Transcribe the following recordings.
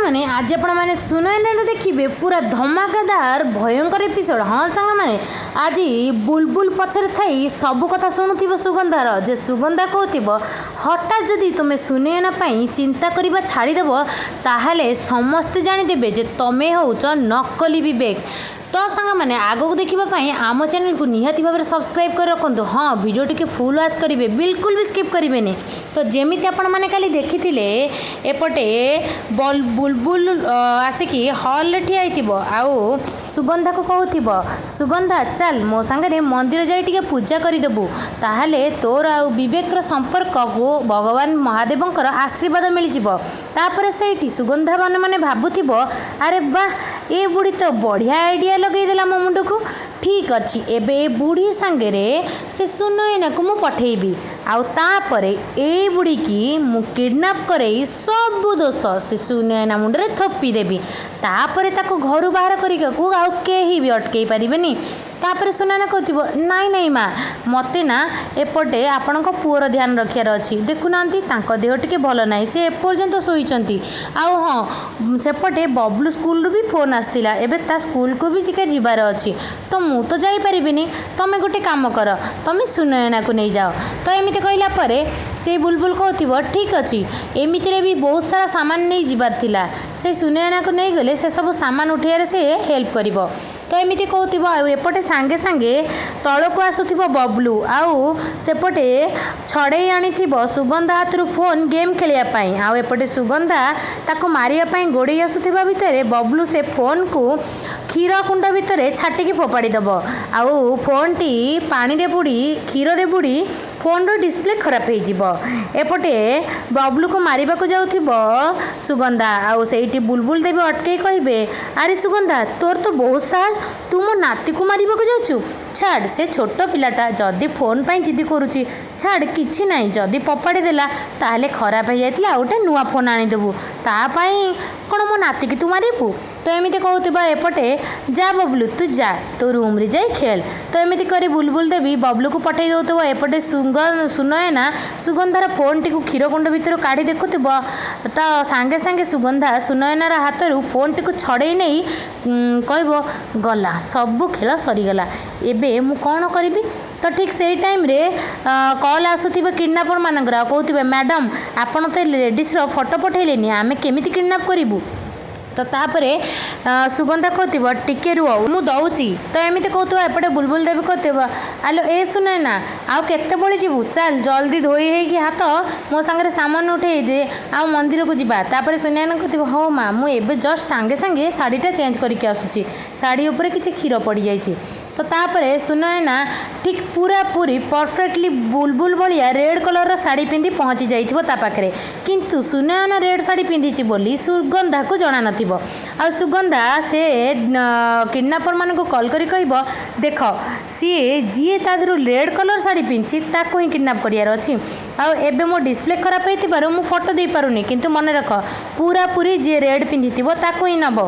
ସାଙ୍ଗମାନେ, ଆଜି ଆପଣମାନେ ସୁନୟନାରେ ଦେଖିବେ ପୁରା ଧମାକାଦାର ଭୟଙ୍କର ଏପିସୋଡ଼। ହଁ ସାଙ୍ଗମାନେ, ଆଜି ବୁଲବୁଲ ପଛରେ ଥାଇ ସବୁ କଥା ଶୁଣୁଥିବ ସୁଗନ୍ଧାର, ଯେ ସୁଗନ୍ଧା କହୁଥିବ, ହଠାତ୍ ଯଦି ତୁମେ ସୁନୟନା ପାଇଁ ଚିନ୍ତା କରିବା ଛାଡ଼ିଦେବ, ତାହେଲେ ସମସ୍ତେ ଜାଣିଦେବେ ଯେ ତମେ ହେଉଛ ନକଲି ବିବେକ। ତ ସାଙ୍ଗମାନେ, ଆଗକୁ ଦେଖିବା ପାଇଁ ଆମ ଚ୍ୟାନେଲକୁ ନିହାତି ଭାବରେ ସବସ୍କ୍ରାଇବ୍ କରି ରଖନ୍ତୁ। ହଁ, ଭିଡ଼ିଓ ଟିକେ ଫୁଲ୍ ୱାଚ୍ କରିବେ, ବିଲକୁଲ ବି ସ୍କିପ୍ କରିବେନି। ତ ଯେମିତି ଆପଣମାନେ କାଲି ଦେଖିଥିଲେ, ଏପଟେ ବୁଲବୁଲ ଆସିକି ହଲ୍ରେ ଠିଆ ହେଇଥିବ ଆଉ ସୁଗନ୍ଧାକୁ କହୁଥିବ, ସୁଗନ୍ଧା, ଚାଲ ମୋ ସାଙ୍ଗରେ ମନ୍ଦିର ଯାଇ ଟିକେ ପୂଜା କରିଦେବୁ, ତାହେଲେ ତୋର ଆଉ ବିବେକର ସମ୍ପର୍କକୁ ଭଗବାନ ମହାଦେବଙ୍କର ଆଶୀର୍ବାଦ ମିଳିଯିବ। ତାପରେ ସେଇଠି ସୁଗନ୍ଧା ମନେ ମନେ ଭାବୁଥିବ, ଆରେ ବାহ, ଏ ବୁଢ଼ୀ ତ ବଢ଼ିଆ ଆଇଡ଼ିଆ ଲଗେଇଦେଲା ମୋ ମୁଣ୍ଡକୁ। ଠିକ୍ ଅଛି, ଏବେ ଏ ବୁଢ଼ୀ ସାଙ୍ଗରେ ସେ ସୁନୟନାକୁ ମୁଁ ପଠେଇବି ଆଉ ତାପରେ ଏଇ ବୁଢ଼ୀକି ମୁଁ କିଡ଼ନାପ୍ କରେଇ ସବୁ ଦୋଷ ସେ ସୁନୟନା ମୁଣ୍ଡରେ ଥୋପି ଦେବି। ତାପରେ ତାକୁ ଘରୁ ବାହାର କରିବାକୁ ଆଉ କେହି ବି ଅଟକେଇ ପାରିବେନି। ତାପରେ ସୁନୟନା କହୁଥିବ, ନାଇଁ ନାଇଁ ମା, ମୋତେ ନା ଏପଟେ ଆପଣଙ୍କ ପୁଅର ଧ୍ୟାନ ରଖିବାର ଅଛି। ଦେଖୁନାହାନ୍ତି, ତାଙ୍କ ଦେହ ଟିକେ ଭଲ ନାହିଁ, ସେ ଏପର୍ଯ୍ୟନ୍ତ ଶୋଇଛନ୍ତି। ଆଉ ହଁ, ସେପଟେ ବବଲୁ ସ୍କୁଲରୁ ବି ଫୋନ୍ ଆସିଥିଲା, ଏବେ ତା ସ୍କୁଲକୁ ବି ଟିକେ ଯିବାର ଅଛି। ତ ମୁଁ ତ ଯାଇପାରିବିନି, ତମେ ଗୋଟେ କାମ କର, ତମେ ସୁନୟନାକୁ ନେଇଯାଅ। ତ ଏମିତି କହିଲା ପରେ ସେ ବୁଲବୁଲ କହୁଥିବ, ଠିକ୍ ଅଛି, ଏମିତିରେ ବି ବହୁତ ସାରା ସାମାନ ନେଇ ଯିବାର ଥିଲା, ସେ ସୁନୟନାକୁ ନେଇଗଲେ ସେସବୁ ସାମାନ ଉଠେଇବାରେ ସେ ହେଲ୍ପ କରିବ। ତ ଏମିତି କହୁଥିବ ଆଉ ଏପଟେ ସାଙ୍ଗେ ସାଙ୍ଗେ ତଳକୁ ଆସୁଥିବ ବବଲୁ ଆଉ ସେପଟେ ଛଡ଼େଇ ଆଣିଥିବ ସୁଗନ୍ଧା ହାତରୁ ଫୋନ୍ ଗେମ୍ ଖେଳିବା ପାଇଁ। ଆଉ ଏପଟେ ସୁଗନ୍ଧା ତାକୁ ମାରିବା ପାଇଁ ଗୋଡ଼େଇ ଆସୁଥିବା ଭିତରେ ବବଲୁ ସେ ଫୋନ୍କୁ କ୍ଷୀର କୁଣ୍ଡ ଭିତରେ ଛାଟିକି ଫୋପାଡ଼ି ଦେବ ଆଉ ଫୋନ୍ଟି ପାଣିରେ ବୁଡ଼ି, କ୍ଷୀରରେ ବୁଡ଼ି ଫୋନ୍ର ଡିସପ୍ଲେ ଖରାପ ହେଇଯିବ। ଏପଟେ ବବଲୁକୁ ମାରିବାକୁ ଯାଉଥିବ ସୁଗନ୍ଧା ଆଉ ସେଇଠି ବୁଲବୁଲ ଦେବୀ ଅଟକେଇ କହିବେ, ଆରେ ସୁଗନ୍ଧା, ତୋର ତ ବହୁତ ସାହସ, ତୁ ମୋ ନାତିକୁ ମାରିବାକୁ ଯାଉଛୁ? ଛାଡ଼, ସେ ଛୋଟ ପିଲାଟା, ଯଦି ଫୋନ୍ ପାଇଁ ଜିଦି କରୁଛି ଛାଡ଼, କିଛି ନାହିଁ। ଯଦି ଫୋପାଡ଼ି ଦେଲା ତାହେଲେ ଖରାପ ହେଇଯାଇଥିଲା, ଆଉ ଗୋଟେ ନୂଆ ଫୋନ୍ ଆଣିଦେବୁ। ତା ପାଇଁ କ'ଣ ମୋ ନାତିକି ତୁ ମାରିବୁ? ତ ଏମିତି କହୁଥିବା ଏପଟେ, ଯା ବବଲୁ, ତୁ ଯା ତୋ ରୁମ୍ରେ ଯାଇ ଖେଳ। ତ ଏମିତି କରି ବୁଲବୁଲ ଦେବୀ ବବଲୁକୁ ପଠେଇ ଦେଉଥିବ। ଏପଟେ ସୁନୟନା ସୁଗନ୍ଧାର ଫୋନ୍ଟିକୁ କ୍ଷୀର କୁଣ୍ଡ ଭିତରୁ କାଢ଼ି ଦେଖୁଥିବ। ତ ସାଙ୍ଗେ ସାଙ୍ଗେ ସୁଗନ୍ଧା ସୁନୟନାର ହାତରୁ ଫୋନ୍ଟିକୁ ଛଡ଼େଇ ନେଇ କହିବ, ଗଲା, ସବୁ ଖେଳ ସରିଗଲା, ଏବେ ମୁଁ କ'ଣ କରିବି? ତ ଠିକ୍ ସେଇ ଟାଇମ୍ରେ କଲ୍ ଆସୁଥିବ କିଡ଼ନାପର ମାନଙ୍କର ଆଉ କହୁଥିବେ, ମ୍ୟାଡ଼ାମ୍, ଆପଣ ତ ଲେଡ଼ିସ୍ର ଫଟୋ ପଠେଇଲେନି, ଆମେ କେମିତି କିଡ଼ନାପ୍ କରିବୁ? ତ ତାପରେ ସୁଗନ୍ଧା କହୁଥିବ, ଟିକେ ରୁହ, ମୁଁ ଦଉଛି। ତ ଏମିତି କହୁଥିବ। ଏପଟେ ବୁଲବୁଲ ଦେବୀ କହୁଥିବ, ଆଲୋ ଏ ସୁନୟନା, ଆଉ କେତେବେଳେ ଯିବୁ? ଚାଲ ଜଲ୍ଦି ଧୋଇ ହେଇକି ହାତ ମୋ ସାଙ୍ଗରେ ସାମାନ ଉଠେଇ ଦେ ଆଉ ମନ୍ଦିରକୁ ଯିବା। ତାପରେ ସୁନୟନା କହୁଥିବ, ହଉ ମା, ମୁଁ ଏବେ ଜଷ୍ଟ ସାଙ୍ଗେ ସାଙ୍ଗେ ଶାଢ଼ୀଟା ଚେଞ୍ଜ କରିକି ଆସୁଛି, ଶାଢ଼ୀ ଉପରେ କିଛି କ୍ଷୀର ପଡ଼ିଯାଇଛି। ତ ତାପରେ ସୁନୟନା ଠିକ୍ ପୁରାପୁରି ପରଫେକ୍ଟଲି ବୁଲବୁଲ ଭଳିଆ ରେଡ଼୍ କଲର୍ର ଶାଢ଼ୀ ପିନ୍ଧି ପହଞ୍ଚି ଯାଇଥିବ ତା ପାଖରେ। କିନ୍ତୁ ସୁନୟନା ରେଡ଼୍ ଶାଢ଼ୀ ପିନ୍ଧିଛି ବୋଲି ସୁଗନ୍ଧାକୁ ଜଣା ନଥିବ। ଆଉ ସୁଗନ୍ଧା ସେ କିଡ଼ନାପରମାନଙ୍କୁ କଲ୍ କରି କହିବ, ଦେଖ, ସିଏ ଯିଏ ତା ଦେହରୁ ରେଡ଼୍ କଲର୍ ଶାଢ଼ୀ ପିନ୍ଧିଛି ତାକୁ ହିଁ କିଡ଼ନାପ୍ କରିବାର ଅଛି। ଆଉ ଏବେ ମୋ ଡିସପ୍ଲେ ଖରାପ ହେଇଥିବାରୁ ମୁଁ ଫଟୋ ଦେଇପାରୁନି, କିନ୍ତୁ ମନେ ରଖ, ପୁରାପୁରି ଯିଏ ରେଡ଼୍ ପିନ୍ଧିଥିବ ତାକୁ ହିଁ ନେବ।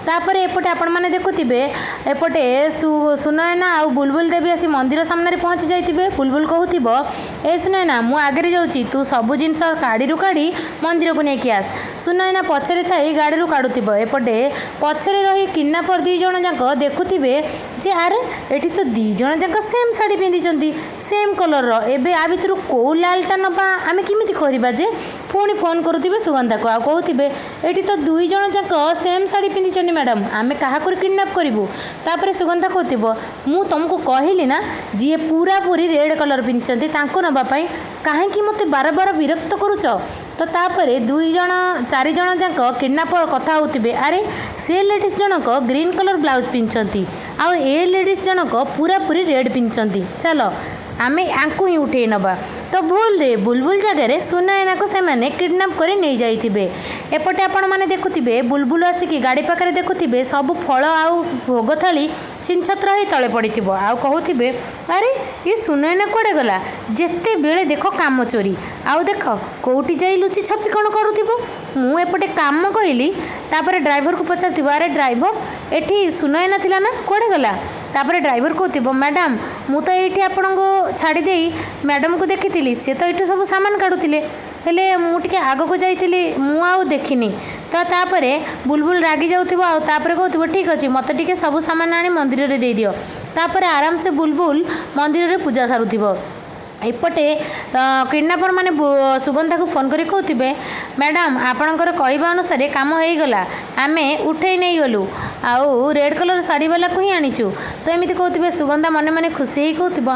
ତାପରେ ଏପଟେ ଆପଣମାନେ ଦେଖୁଥିବେ, ଏପଟେ ସୁନୟନା ଆଉ ବୁଲବୁଲ ଦେବୀ ଆସି ମନ୍ଦିର ସାମ୍ନାରେ ପହଞ୍ଚି ଯାଇଥିବେ। ବୁଲବୁଲ କହୁଥିବ, ଏ ସୁନୟନା, ମୁଁ ଆଗରେ ଯାଉଛି, ତୁ ସବୁ ଜିନିଷ ଗାଡ଼ିରୁ କାଢ଼ି ମନ୍ଦିରକୁ ନେଇକି ଆସ। ସୁନୟନା ପଛରେ ଥାଇ ଗାଡ଼ିରୁ କାଢ଼ୁଥିବ। ଏପଟେ ପଛରେ ରହି କିଡ଼ନାପର ଦୁଇ ଜଣ ଯାକ ଦେଖୁଥିବେ ଯେ ଆରେ, ଏଠି ତ ଦୁଇ ଜଣ ଯାକ ସେମ୍ ଶାଢ଼ୀ ପିନ୍ଧିଛନ୍ତି, ସେମ୍ କଲର୍ର, ଏବେ ଆ ଭିତରୁ କେଉଁ ଲାଲଟା ନେବା ଆମେ କେମିତି କରିବା ଯେ? ପୁଣି ଫୋନ୍ କରୁଥିବେ ସୁଗନ୍ଧାକୁ ଆଉ କହୁଥିବେ, ଏଠି ତ ଦୁଇ ଜଣ ଯାକ ସେମ୍ ଶାଢ଼ୀ ପିନ୍ଧିଛନ୍ତି ମ୍ୟାଡ଼ାମ୍, ଆମେ କାହାକୁ କିଡ଼ନାପ୍ କରିବୁ? ତାପରେ ସୁଗନ୍ଧା କହୁଥିବ, ମୁଁ ତୁମକୁ କହିଲି ନା, ଯିଏ ପୁରାପୁରି ରେଡ଼୍ କଲର୍ ପିନ୍ଧିଛନ୍ତି ତାଙ୍କୁ ନେବା ପାଇଁ, କାହିଁକି ମୋତେ ବାର ବାର ବିରକ୍ତ କରୁଛ? ତ ତାପରେ ଦୁଇ ଜଣ ଚାରି ଜଣ ଯାକ କିଡ଼ନାପର କଥା ହେଉଥିବେ, ଆରେ, ସେ ଲେଡ଼ିଜ୍ ଜଣକ ଗ୍ରୀନ୍ କଲର୍ ବ୍ଲାଉଜ୍ ପିନ୍ଧିଛନ୍ତି ଆଉ ଏ ଲେଡ଼ିଜ୍ ଜଣକ ପୁରାପୁରି ରେଡ଼୍ ପିନ୍ଧିଛନ୍ତି, ଚାଲ ଆମେ ୟାଙ୍କୁ ହିଁ ଉଠେଇ ନେବା। ତ ଭୁଲରେ ବୁଲବୁଲ ଜାଗାରେ ସୁନୟନାକୁ ସେମାନେ କିଡ଼ନାପ୍ କରି ନେଇଯାଇଥିବେ। ଏପଟେ ଆପଣମାନେ ଦେଖୁଥିବେ, ବୁଲବୁଲ ଆସିକି ଗାଡ଼ି ପାଖରେ ଦେଖୁଥିବେ ସବୁ ଫଳ ଆଉ ଭୋଗ ଥାଳି ଛିନଛତ୍ର ହେଇ ତଳେ ପଡ଼ିଥିବ ଆଉ କହୁଥିବେ, ଆରେ, ଇଏ ସୁନୟନା କୁଆଡ଼େ ଗଲା? ଯେତେବେଳେ ଦେଖ କାମ ଚୋରି, ଆଉ ଦେଖ କେଉଁଠି ଯାଇ ଲୁଚି ଛପି କ'ଣ କରୁଥିବ, ମୁଁ ଏପଟେ କାମ କହିଲି। ତାପରେ ଡ୍ରାଇଭରକୁ ପଚାରୁଥିବ, ଆରେ ଡ୍ରାଇଭର, ଏଠି ସୁନୟନା ଥିଲା ନା, କୁଆଡ଼େ ଗଲା? ତାପରେ ଡ୍ରାଇଭର କହୁଥିବ, ମ୍ୟାଡ଼ାମ୍, ମୁଁ ତ ଏଇଠି ଆପଣଙ୍କୁ ଛାଡ଼ି ଦେଇ ମ୍ୟାଡ଼ାମ୍କୁ ଦେଖିଥିଲି, ସେ ତ ଏଇଠୁ ସବୁ ସାମାନ କାଢ଼ୁଥିଲେ, ହେଲେ ମୁଁ ଟିକେ ଆଗକୁ ଯାଇଥିଲି, ମୁଁ ଆଉ ଦେଖିନି। ତ ତାପରେ ବୁଲବୁଲ ରାଗି ଯାଉଥିବ ଆଉ ତାପରେ କହୁଥିବ, ଠିକ୍ ଅଛି, ମୋତେ ଟିକେ ସବୁ ସାମାନ ଆଣି ମନ୍ଦିରରେ ଦେଇଦିଅ। ତାପରେ ଆରାମସେ ବୁଲବୁଲ ମନ୍ଦିରରେ ପୂଜା ସାରୁଥିବ। ଏପଟେ କିଡ଼ନାପର ମାନେ ସୁଗନ୍ଧାକୁ ଫୋନ୍ କରି କହୁଥିବେ, ମ୍ୟାଡ଼ାମ୍, ଆପଣଙ୍କର କହିବା ଅନୁସାରେ କାମ ହେଇଗଲା, ଆମେ ଉଠେଇ ନେଇଗଲୁ ଆଉ ରେଡ଼୍ କଲର୍ ଶାଢ଼ୀବାଲାକୁ ହିଁ ଆଣିଛୁ। ତ ଏମିତି କହୁଥିବେ। ସୁଗନ୍ଧା ମନେ ମନେ ଖୁସି ହେଇ କହୁଥିବ,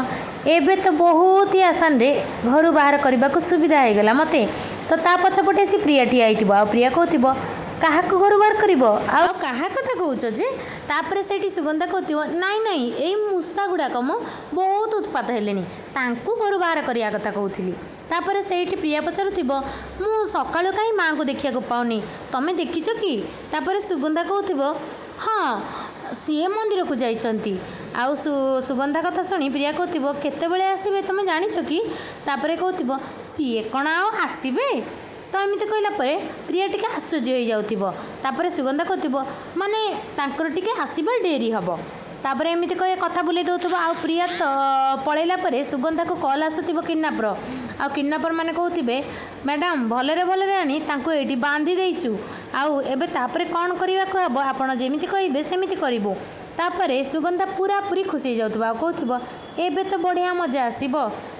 ଏବେ ତ ବହୁତ ହି ଆସାନରେ ଘରୁ ବାହାର କରିବାକୁ ସୁବିଧା ହେଇଗଲା ମୋତେ। ତ ତା ପଛପଟେ ଆସି ପ୍ରିୟା ଠିଆ ହେଇଥିବ ଆଉ ପ୍ରିୟା କହୁଥିବ, କାହାକୁ ଘରୁ ବାହାର କରିବ ଆଉ କାହା କଥା କହୁଛ ଯେ? ତାପରେ ସେଇଠି ସୁଗନ୍ଧା କହୁଥିବ, ନାଇଁ ନାଇଁ, ଏଇ ମୂଷା ଗୁଡ଼ାକ ମ ବହୁତ ଉତ୍ପାତ ହେଲେଣି, ତାଙ୍କୁ ଘରୁ ବାହାର କରିବା କଥା କହୁଥିଲି। ତାପରେ ସେଇଠି ପ୍ରିୟା ପଚାରୁଥିବ, ମୁଁ ସକାଳୁ କାହିଁ ମାଆଙ୍କୁ ଦେଖିବାକୁ ପାଉନି, ତମେ ଦେଖିଛ କି? ତାପରେ ସୁଗନ୍ଧା କହୁଥିବ, ହଁ, ସିଏ ମନ୍ଦିରକୁ ଯାଇଛନ୍ତି। ଆଉ ସୁଗନ୍ଧା କଥା ଶୁଣି ପ୍ରିୟା କହୁଥିବ, କେତେବେଳେ ଆସିବେ ତମେ ଜାଣିଛ କି? ତାପରେ କହୁଥିବ, ସିଏ କ'ଣ ଆଉ ଆସିବେ? ତ ଏମିତି କହିଲା ପରେ ପ୍ରିୟା ଟିକେ ଆଶ୍ଚର୍ଯ୍ୟ ହେଇଯାଉଥିବ। ତାପରେ ସୁଗନ୍ଧା କହୁଥିବ, ମାନେ ତାଙ୍କର ଟିକେ ଆସିବା ଡେରି ହେବ। ତାପରେ ଏମିତି କହି କଥା ବୁଲେଇ ଦେଉଥିବ। ଆଉ ପ୍ରିୟା ତ ପଳେଇଲା ପରେ ସୁଗନ୍ଧାକୁ କଲ୍ ଆସୁଥିବ କିଡ଼ନାପର, ଆଉ କିଡ଼ନାପର ମାନେ କହୁଥିବେ, ମ୍ୟାଡ଼ାମ୍, ଭଲରେ ଭଲରେ ଆଣି ତାଙ୍କୁ ଏଇଠି ବାନ୍ଧି ଦେଇଛୁ ଆଉ ଏବେ ତାପରେ କ'ଣ କରିବାକୁ ହେବ ଆପଣ ଯେମିତି କହିବେ ସେମିତି କରିବୁ। ତାପରେ ସୁଗନ୍ଧା ପୁରାପୁରି ଖୁସି ହେଇଯାଉଥିବ ଆଉ କହୁଥିବ, ଏବେ ତ ବଢ଼ିଆ ମଜା ଆସିବ,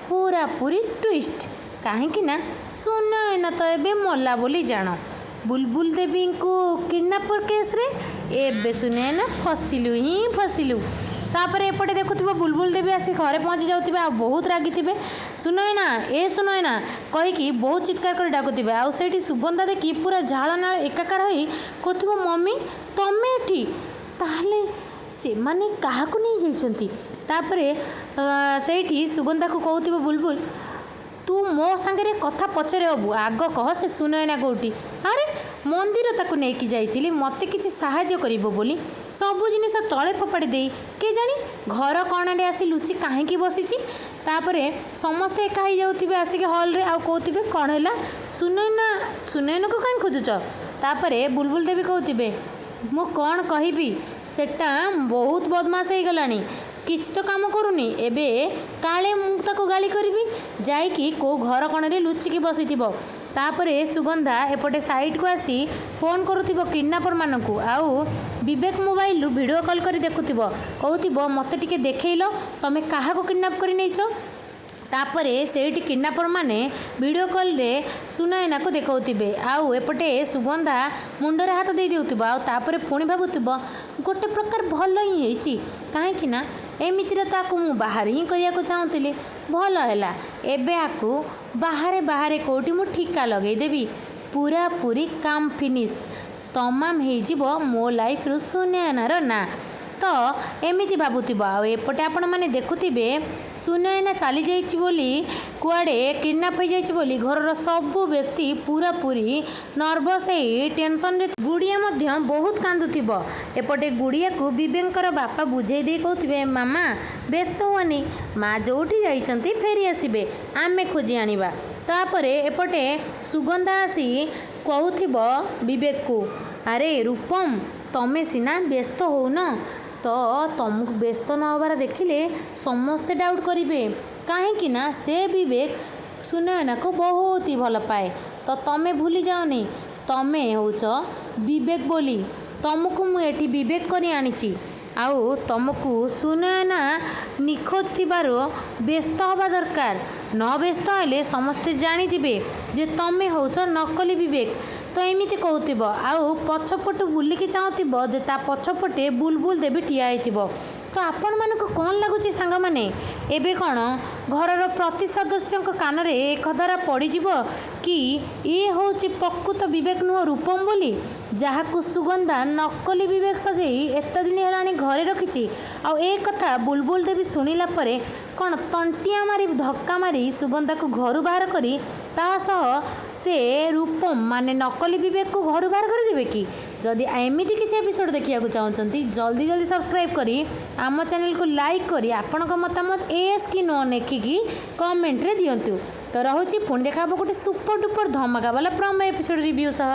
ପୁରାପୁରି ଟୁଇଷ୍ଟ, କାହିଁକି ନା ସୁନୟନା ତ ଏବେ ମଲା ବୋଲି ଜାଣ, ବୁଲବୁଲ ଦେବୀଙ୍କୁ କିଡ଼ନାପର କେସ୍ରେ ଏବେ ସୁନୟନା ଫସିଲୁ ହିଁ ଫସିଲୁ। ତାପରେ ଏପଟେ ଦେଖୁଥିବ ବୁଲବୁଲ ଦେବୀ ଆସି ଘରେ ପହଞ୍ଚି ଯାଉଥିବେ ଆଉ ବହୁତ ରାଗିଥିବେ। ସୁନୟନା, ଏ ସୁନୟନା କହିକି ବହୁତ ଚିତ୍କାର କରି ଡାକୁଥିବେ। ଆଉ ସେଇଠି ସୁଗନ୍ଧା ଦେଖି ପୁରା ଝାଳ ନାଳ ଏକାକାର ହେଇ କହୁଥିବ, ମମି, ତମେ ଏଠି? ତାହେଲେ ସେମାନେ କାହାକୁ ନେଇଯାଇଛନ୍ତି? ତାପରେ ସେଇଠି ସୁଗନ୍ଧାକୁ କହୁଥିବ ବୁଲବୁଲ, ତୁ ମୋ ସାଙ୍ଗରେ କଥା ପଛରେ ହବୁ, ଆଗ କହ ସେ ସୁନୟନା କେଉଁଠି? ଆରେ, ମନ୍ଦିର ତାକୁ ନେଇକି ଯାଇଥିଲି ମୋତେ କିଛି ସାହାଯ୍ୟ କରିବ ବୋଲି, ସବୁ ଜିନିଷ ତଳେ ଫୋପାଡ଼ି ଦେଇ କେଜାଣି ଘର କଣରେ ଆସି ଲୁଚି କାହିଁକି ବସିଛି? ତାପରେ ସମସ୍ତେ ଏକା ହେଇଯାଉଥିବେ ଆସିକି ହଲ୍ରେ ଆଉ କହୁଥିବେ, କ'ଣ ହେଲା ସୁନୟନା, ସୁନୟନାକୁ କାହିଁ ଖୋଜୁଛ? ତାପରେ ବୁଲବୁଲ ଦେବୀ କହୁଥିବେ, ମୁଁ କ'ଣ କହିବି, ସେଟା ବହୁତ ବଦମାସ ହେଇଗଲାଣି, କିଛି ତ କାମ କରୁନି, ଏବେ କାଳେ ମୁଁ ତାକୁ ଗାଳି କରିବି ଯାଇକି କେଉଁ ଘର କଣରେ ଲୁଚିକି ବସିଥିବ। ତାପରେ ସୁଗନ୍ଧା ଏପଟେ ସାଇଡ଼କୁ ଆସି ଫୋନ୍ କରୁଥିବ କିଡ଼ନାପରମାନଙ୍କୁ ଆଉ ବିବେକ ମୋବାଇଲରୁ ଭିଡ଼ିଓ କଲ୍ କରି ଦେଖୁଥିବ, କହୁଥିବ, ମୋତେ ଟିକେ ଦେଖେଇଲ ତମେ କାହାକୁ କିଡ଼ନାପ୍ କରି ନେଇଛ। ତାପରେ ସେଇଠି କିଡ଼ନାପରମାନେ ଭିଡ଼ିଓ କଲ୍ରେ ସୁନୟନାକୁ ଦେଖାଉଥିବେ ଆଉ ଏପଟେ ସୁଗନ୍ଧା ମୁଣ୍ଡରେ ହାତ ଦେଇ ଦେଉଥିବ। ଆଉ ତାପରେ ପୁଣି ଭାବୁଥିବ, ଗୋଟେ ପ୍ରକାର ଭଲ ହିଁ ହେଇଛି, କାହିଁକି ନା ଏମିତିରେ ତାକୁ ମୁଁ ବାହାରେ ହିଁ କରିବାକୁ ଚାହୁଁଥିଲି, ଭଲ ହେଲା ଏବେ ଆକୁ ବାହାରେ ବାହାରେ କେଉଁଠି ମୁଁ ଠିକା ଲଗେଇଦେବି, ପୁରାପୁରି କାମ ଫିନିଶ୍, ତମାମ ହେଇଯିବ ମୋ ଲାଇଫରୁ ସୁନୟନାର ନାଁ। ତ ଏମିତି ଭାବୁଥିବ। ଆଉ ଏପଟେ ଆପଣମାନେ ଦେଖୁଥିବେ ସୁନୟନା ଚାଲିଯାଇଛି ବୋଲି, କୁଆଡ଼େ କିଡ଼ନାପ୍ ହେଇଯାଇଛି ବୋଲି ଘରର ସବୁ ବ୍ୟକ୍ତି ପୁରାପୁରି ନର୍ଭସ୍ ହେଇ ଟେନସନ୍ରେ, ଗୁଡ଼ିଆ ମଧ୍ୟ ବହୁତ କାନ୍ଦୁଥିବ। ଏପଟେ ଗୁଡ଼ିଆକୁ ବିବେକଙ୍କର ବାପା ବୁଝେଇ ଦେଇ କହୁଥିବେ, ମାମା, ବ୍ୟସ୍ତ ହୁଅନି, ମା ଯେଉଁଠି ଯାଇଛନ୍ତି ଫେରି ଆସିବେ, ଆମେ ଖୋଜି ଆଣିବା। ତାପରେ ଏପଟେ ସୁଗନ୍ଧା ଆସି କହୁଥିବ ବିବେକକୁ, ଆରେ ରୂପମ, ତମେ ସିନା ବ୍ୟସ୍ତ ହଉନ, ତ ତମକୁ ବ୍ୟସ୍ତ ନ ହେବାର ଦେଖିଲେ ସମସ୍ତେ ଡାଉଟ୍ କରିବେ, କାହିଁକି ନା ସେ ବିବେକ ସୁନୟନାକୁ ବହୁତ ହି ଭଲ ପାଏ। ତ ତମେ ଭୁଲି ଯାଅନି ତମେ ହେଉଛ ବିବେକ ବୋଲି, ତମକୁ ମୁଁ ଏଠି ବିବେକ କରି ଆଣିଛି। ଆଉ ତମକୁ ସୁନୟନା ନିଖୋଜ ଥିବାରୁ ବ୍ୟସ୍ତ ହେବା ଦରକାର, ନ ବ୍ୟସ୍ତ ହେଲେ ସମସ୍ତେ ଜାଣିଯିବେ ଯେ ତମେ ହେଉଛ ନକଲି ବିବେକ। ତ ଏମିତି କହୁଥିବ ଆଉ ପଛପଟୁ ବୁଲିକି ଚାହୁଁଥିବ ଯେ ତା ପଛପଟେ ବୁଲବୁଲ ଦେବୀ ଠିଆ ହେଇଥିବ। ତ ଆପଣମାନଙ୍କୁ କ'ଣ ଲାଗୁଛି ସାଙ୍ଗମାନେ, ଏବେ କ'ଣ ଘରର ପ୍ରତି ସଦସ୍ୟଙ୍କ କାନରେ ଏକଧାରା ପଡ଼ିଯିବ କି ଇଏ ହେଉଛି ପ୍ରକୃତ ବିବେକ ନୁହଁ ରୂପମ ବୋଲି, ଯାହାକୁ ସୁଗନ୍ଧା ନକଲି ବିବେକ ସଜେଇ ଏତେ ଦିନ ହେଲାଣି ଘରେ ରଖିଛି? ଆଉ ଏ କଥା ବୁଲବୁଲ ଦେବୀ ଶୁଣିଲା ପରେ କ'ଣ ତଣ୍ଟିଆ ମାରି ଧକ୍କା ମାରି ସୁଗନ୍ଧାକୁ ଘରୁ ବାହାର କରି ତା ସହ ସେ ରୂପମ ମାନେ ନକଲି ବିବେକକୁ ଘରୁ ବାହାର କରିଦେବେ କି? ଯଦି ଏମିତି କିଛି ଏପିସୋଡ଼ ଦେଖିବାକୁ ଚାହୁଁଛନ୍ତି, ଜଲ୍ଦି ଜଲ୍ଦି ସବସ୍କ୍ରାଇବ୍ କରି ଆମ ଚ୍ୟାନେଲକୁ ଲାଇକ୍ କରି ଆପଣଙ୍କ ମତାମତ ଏସ୍ କି ନୋ ଲେଖିକି କମେଣ୍ଟରେ ଦିଅନ୍ତୁ। ତ ରହୁଛି, ପୁଣି ଦେଖା ହେବ ଗୋଟେ ସୁପର ଡୁପର ଧମାକା ବାଲା ପ୍ରମୋ ଏପିସୋଡ଼ ରିଭ୍ୟୁ ସହ।